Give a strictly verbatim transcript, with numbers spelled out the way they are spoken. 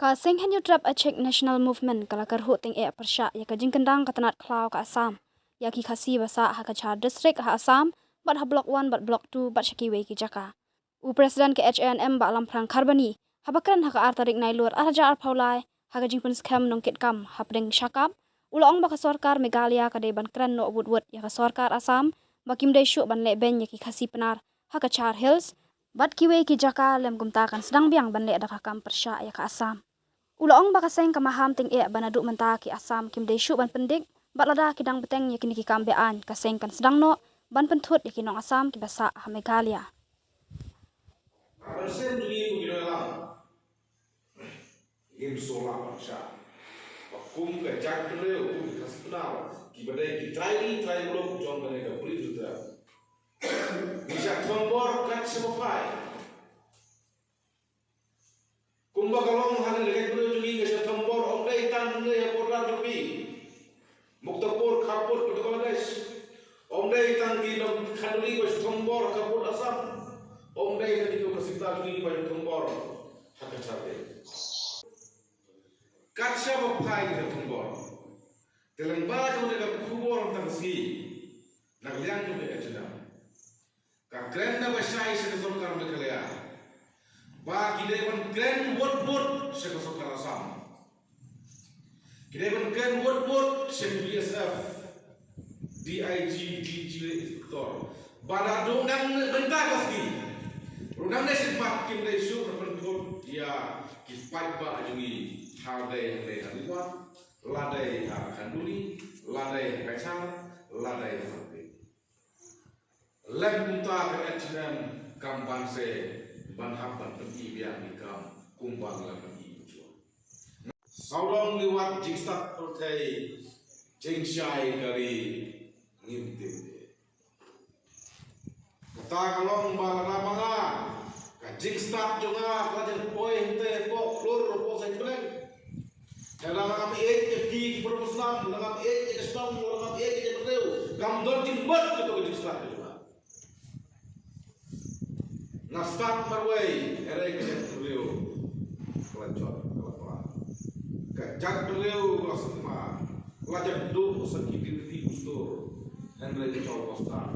Ka seng Hynñiewtrep Achik National Movement ka la kyrhuh tyngeh pyrshah ïa ka jingkyndang ka tnat khlaw ka Assam ïa ki Khasi ba sah ha ka Cachar District ha Assam, bad ha Block One bad Block Two bad sha kiwei ki jaka. U President ka H A N M Bah Lamphrang Kharbani, haba kren ha ka ar tarik Nailur ar hajar arphew lai ha ka jingpynskhem nongkitkam hapdeng Shakap, u la ong ba ka sorkar Meghalaya ka dei ban kren noh wut wut ïa ka sorkar Assam ba kim dei shuh ban leh beiñ ïa ki Khasi Pnar ha ka Cachar Hills bad kiwei ki jaka, lym kumta kan sdang biang ban leh da ka kam pyrshah ïa ka Assam. U la ong ba ka seng ka maham tyngeh ba naduh mynta ki Assam kim dei shuh ban pyndik, bad lada ki dang bteng ïa kine ki kam be-aiñ, ka seng kan sdang noh ban pynthut ïa ki nong Assam kiba sah ha Meghalaya. Ban seng duni ku ki nong Assam. Ngim sola pyrshah ba kum ka jaitbynriew, kum ka Khasi Pnar, kiba dei ki trai ri trai muluk jong kane ka Bri Hynñiewtrep, ngi shah thombor kat shaba phai. Kumba ka long ha kane ka jaitbynriew jong ngi, ngi shah thombor ym dei tang ne ha border jong ngi, Muktapur, Khappud bad Bangladesh. Ym dei tang ki nong Khanduri ba shah thombor Khappud Assam. Ym dei tang ki nong Khasi Pnar jong ngi ba shah thombor ha Cachar Hills. Kat shaba phai ngi shah thombor. Te lyngba jong kane ka khubor tang sngi, na ka liang jong ka H A N M, ka kren da ba shai sha ka sorkar Meghalaya ba ki dei ban kren wut wut sha ka sorkar Assam. Ki dei ban kren wut wut sha ka B S F, D I G, D G, Inspector, ba naduh nang mynta ka sngi ruh nangne shakhmat kim dei shuh ban pynthut ïa ki paidbah jong ngi, ha dei ha dei ha Liwat, la dei ha Khanduri, la dei ha Cachar, la dei ha Sangpei. Lem kumta ka H A N M kam banse ban hap ban pyni biang ki kam kumba ngi la pyni mynjur. Sawdong Liwat jingstad pyrthei, jingshai ka ri ngim tip. Kata ka long ba lada ma nga, ka jingstad jong nga ka la jan poi hangtei hapoh Klur hapoh Saitpylleng, lada ma nga ïeit ïa ki ki bor ba snam, lada ma nga ïeit ïa ka shnong, lada ma nga ïeit ïa ka briew, kam don jingmut kato ka jingstad jong nga. Nga stad marwei, hynrei ka jaitbynriew ka la jot, ka la pla. Ka jaitbynriew ka la sngewma, la jan duh sa ki dynti dustur, hynrei ka jaw ka stad